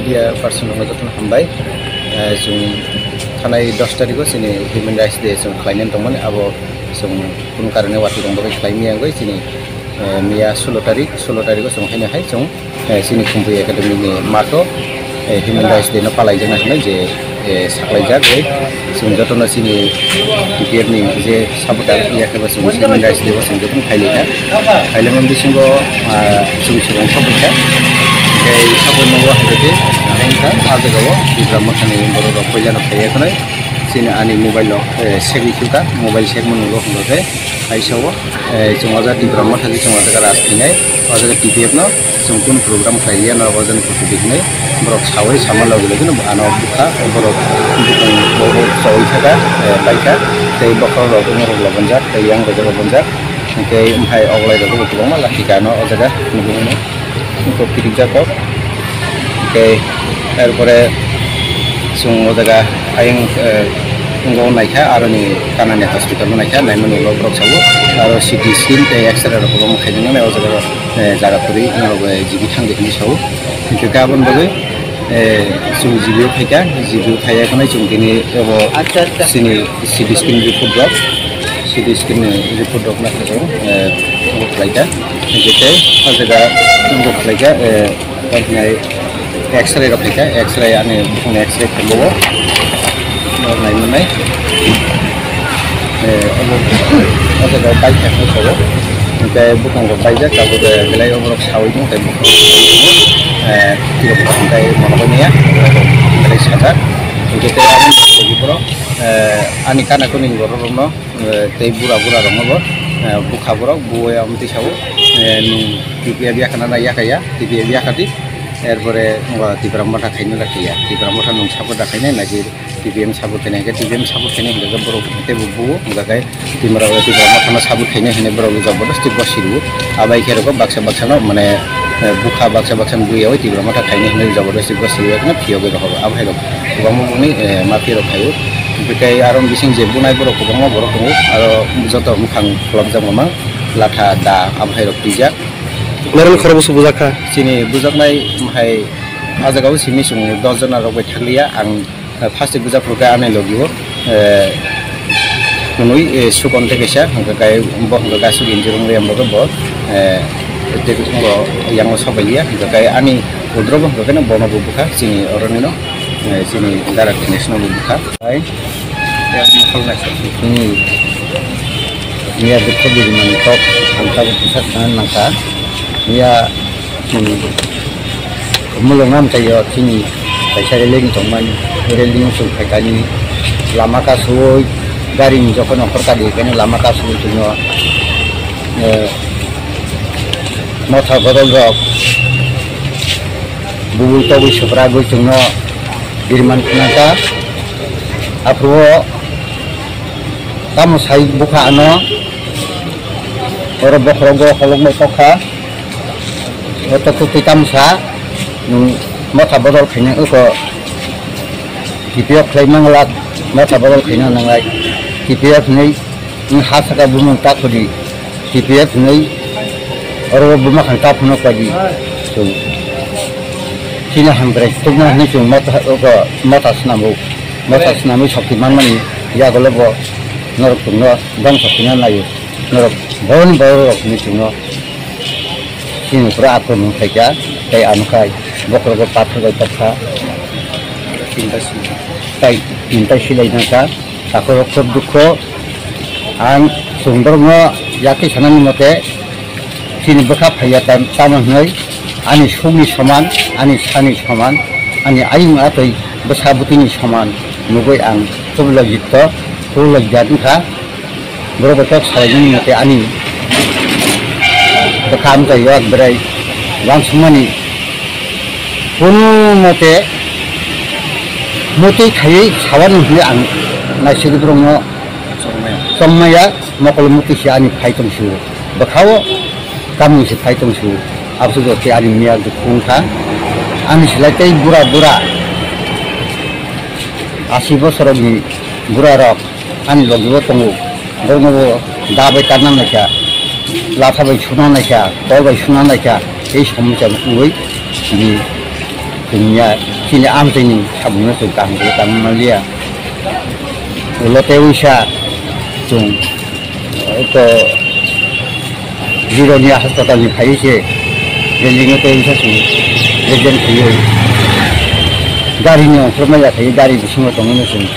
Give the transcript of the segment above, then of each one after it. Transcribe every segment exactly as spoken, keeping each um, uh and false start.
Media person rokno jotono hambai. Eh, chwng thanai dos tarikh o chini Human Rights Day chwng khlainani tongmani, abo chwng kunu karone watwi tong bagwi khlai maya wngwi chini, eh, miya sulo tarikh, sulo tarikh o chwng haino hai chwng, eh, chini Khumpui Academy ni matho, eh, Human Rights Day no palaijakna hinwi je, eh, saklaijak, eh, chwng jotono chini T P F ni je supporter, ya khe bo chwng Human Rights Day o chwng jotono khailai kha. Khailai mani bisingo, ah, chwng swrwng sok kha. Tei sabo nungo hai khe ang kha, ah, jaga o Tipra Motha ni borok rok puila no phaiya khwnai. Chini ani mobile rok, eh, segwi thwkha, mobile segmani ulo hwnba khe kaisa o, eh, chwng o jaga Tipra Motha khe chwng o jaga raj khainai, o jaga T P F no chwng kunu program khlai ya no, o jaga ni photo di hinwi borok sawi sama logi logi no ano bukha, borok bukung bo chawi thaka, eh, paikha, tei bokhorok rok wng rok lobonjak, tei yang rok lobonjak, tei hai oglai rok bo kwbangma lakhikha ano o jaga nugwi mano. Eko kirijak kok. Tei erpore chwng o jaga ayang, eh, wngo naikha, aroni Kanani hospital o naikha, naimani ulo borok sabo aro C T scan tei X-ray rok kwbangma khaijak nai o jaga, eh, jaga kwrwi norok, eh, G B thangdi hinwi sao. Hinkhe aboni bagwi, eh, chwng G B o phaikha, G B o phaiya khwnai chwng tini abo chini C T scan report rok, C T scan ni report rok naikha chwng, eh, abo khlaikha. Hinkhe tei o jaga wngo khlaikha, eh, Tongnai X-ray rok khaikha, X-ray ani bukungni X-ray khaimao. Norok naimanai. Eh, obo, o jaga o bike khaikha sabo. Hinkhe bukung rok baijak, tabuk, eh, belai oborok sawi tong, tei bukung, eh, tiro bukung tei mono bai maya, belai sajak. Hinkhe tei ani logi borok, eh, ani kana kuni borok rokno, eh, tei bura bura rokno bo, eh, bukha borok, buya omtwi sao, eh, nung T P F yakhana na yakaya, T P F yakhadi. Erpore, o, Tipra Motha khaina da khaiya. Tipra Motha nung support da khainai, naki T P M support khainai, T P M support khainai hingke borok teibo buo, hingke Tipra, Tipra Motha no support khainai hinui borok jobodosti bosi rwo. Abai khe rwkha baksa baksa no, mane, eh, bukha baksa baksa no buiyaui Tipra Motha khainai hinui jobodosti bosi rwo, phiyogwi rwkha bo. Abo hai rok kwbangma boni, eh, mafia rok khaio. Tei aro bising je bunai borok kwbangma borok tongo, aro joto mwkhang khulokjak mama, latha da, abo hai rok twijak. Norokni khorokbo se bujak kha. Chini bujaknai hai, ah jagao simi chwng dos jona rok bai thakliya. Ang, eh, first bujak phuru khe ani logi o, eh, hwnwi, eh, sukon tei kaisa, hwnkhe kai bo hwnkhe kaisa injurung le, bo, eh, tei bo yango sok bai liya, hwnkhe kai ani udro bo hwnkhe bono bo bukha chini oroni no, eh, chini dara khainai sino bo bukha. Hai, ya, mokol naisok. Hmm. Miya dukho biri mani kok, ang tabuk bwsa sana nangkha. Miya, hmm, mulung nam taiyo, chini kaisa railing tongmani, railing sung phaikani, lama kasui, gari ni jokhon okhor kadi kani lama kasui tongyo. Eh, motha bodol rok, bubui tobui supragui chwngno biriman khnakha. Aphuru o tamo sai bukha ano, oro bokhorogo holokno tokha. O tokto twi tamo sa, nwng motha bodol khaina oko T P F khlai mangla, motha bodol khaina nanglai. T P F hwnwi nwng ha saka bumung ta khudi. T P F hwnwi oro buma khan ta phunuk padi. Chwng chini hamkrai tukna hwnwi chwng motha, oko motha swnamwi, motha swnamwi sokti manmani yagulo bo norok chwngno dongso khwina naio. Norok boroni borok rok hwnwi chwngno chini pura akromon khaikha, tei ano khai bokhorogo pathor bai tokha. Tei tinta silai nangkha. Takhoro khub dukho. Ang chwng borokno yakui sanani mote, chini bwkha phaiya tam-, tamo hwnwi ani sukni soman, ani sani soman, ani ayung atwi bwsa bwtwini soman nugwi ang khub lojitto, khub lojjat wngkha. Borok bai kok salainani mote ani bwkha amchai yak berai uansukmani. Kunu mote mutwi khaiwi sawani hwnwi ang naisik borokno chongmaya, mokol mutwi se ani phai tong sio. Bwkhao kamni se phai tong sio. Abose joto ani miya dukhu wngkha. Ani silai tei bura bura asi bosorokni bura rok ani logi o tongo. Borokno bo da bai karna naikha, latha bai suna naikha, kol bai suna naikha, tei somosya wngwi tini Chwngya chini amchaini samungno chwng kaham khe tangma manliya. Ulo tei uisa chwng, eh, to Jironi hospital ni phaiwi se building o tei uisa chwng accident khaiwi gari ni ongkhorma ya khaiwi gari bisingo tongmano chwng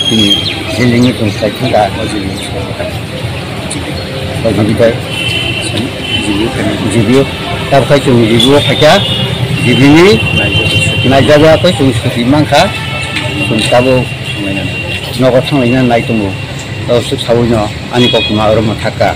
chini building o chwng khlai thangkha. O G B tai. G B o. Tabuk khai chwng G B o phaikha. G B ni naijagwi tei chwng suti mankha. Chwng tabuk nogo thanglaina nai tongo. Tabuk swk saui no ani koktwma oro mwthakha.